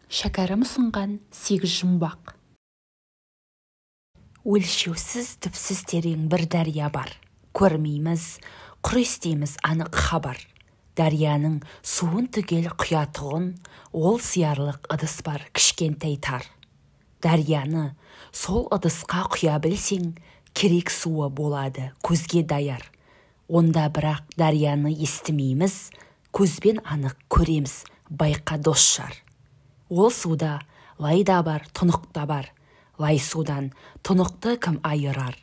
Шәкәрім ұсынған 8 жұмбақ. Өлшеусіз түпсіз терең бір дария бар. Көрмейміз, құр естиміз анық хабар. Дарияның суын түгел құятұғын, ол сиярлық ыдыс бар кішкентай тар. Дарияны сол ыдысқа құя білсең, керек суы болады көзге даяр. Онда бірақ дарияны естімейміз, көзбен анық көреміз, байқа дос-жар. Ол суда лай да бар, тұнық та бар. Лай судан тұнықты кім айырар?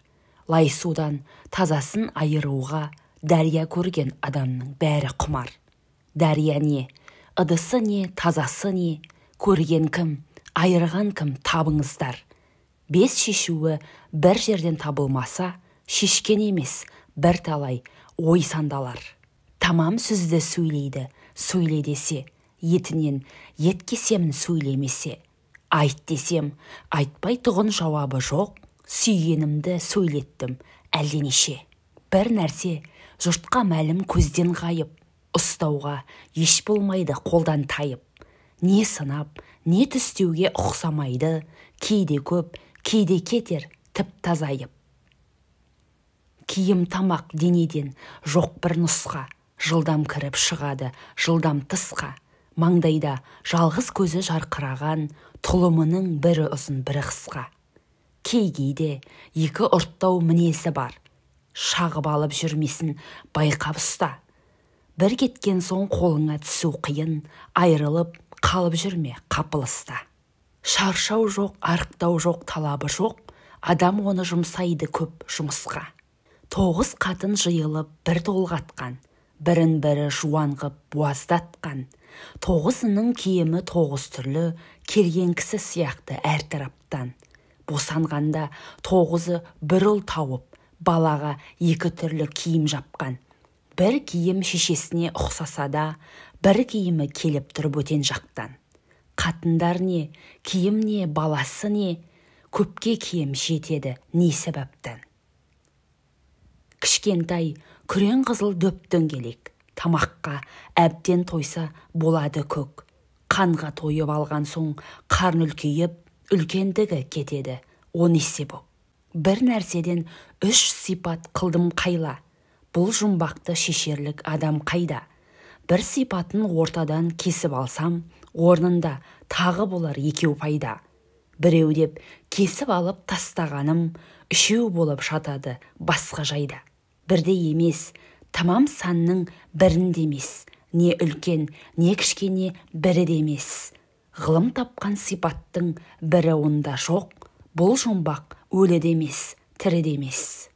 Лай судан тазасын айыруға дария көрген адамның бәрі құмар. Дария не, ыдысы не, тазасы не, көрген кім, айырған кім табыңыздар. 5 шешуі бір жерден табылмаса, шешкен емес, бір талай ой сандалар. Тамам сөзді сөйлейді, сөйле десе, етінен ет кесемін сөйлемесе. Айт десем, айтпай тұғын жауабы жоқ, сүйгенімді сөйлеттім әлденеше. Бір нәрсе жұртқа мәлім көзден ғайып, ұстауға еш болмайды қолдан тайып. Не сынап, не түстеуге ұқсамайды, кейде көп, кейде кетер тіп тазайып. Киім тамақ денеден жоқ бір нұсқа, жылдам кіріп шығады, жылдам тысқа. Маңдайда жалғыз көзі жарқыраған, тұлымының бірі ұзын, бірі қысқа. Кей-кейде екі ұрттау мінезі бар, шағып алып жүрмесін байқап ұста. Бір кеткен соң қолыңа түсу қиын, айырылып қалып жүрме қапылыста. Шаршау жоқ, арықтау жоқ, талабы жоқ, адам оны жұмсайды көп жұмысқа. 9 қатын жиылып бір толғатқан, бірін бірі жуан қып буаздатқан. 9-ының киімі 9 түрлі, келген кісі сияқты әр тараптан. Босанғанда 9-ы бір ұл тауып, балаға 2 түрлі киім жапқан. Бір киім шешесіне ұқсаса да, бір киімі келіп тұр бөтен жақтан. Қатындар не, киім не, баласы не, көпке киім жетеді не себептен. Кішкентай күрең қызыл дөп дөңгелек, тамаққа әбден тойса болады көк. Қанға тойып алған соң қарны үлкейіп, үлкендігі кетеді 10 есе боп. Бір нәрседен 3 сипат қылдым қайла, бұл жұмбақты шешерлік адам қайда? Бір сипатын ортадан кесіп алсам, орнында тағы болар 2 пайда. Біреу деп кесіп алып тастағаным, 3 болып жатады басқа жайда. Бірде емес, тамам санның бірінде емес, не үлкен, не кішкене бірі де емес. Ғылым тапқан сипаттың бірі онда жоқ, бұл жұмбақ өлі де емес, тірі де емес.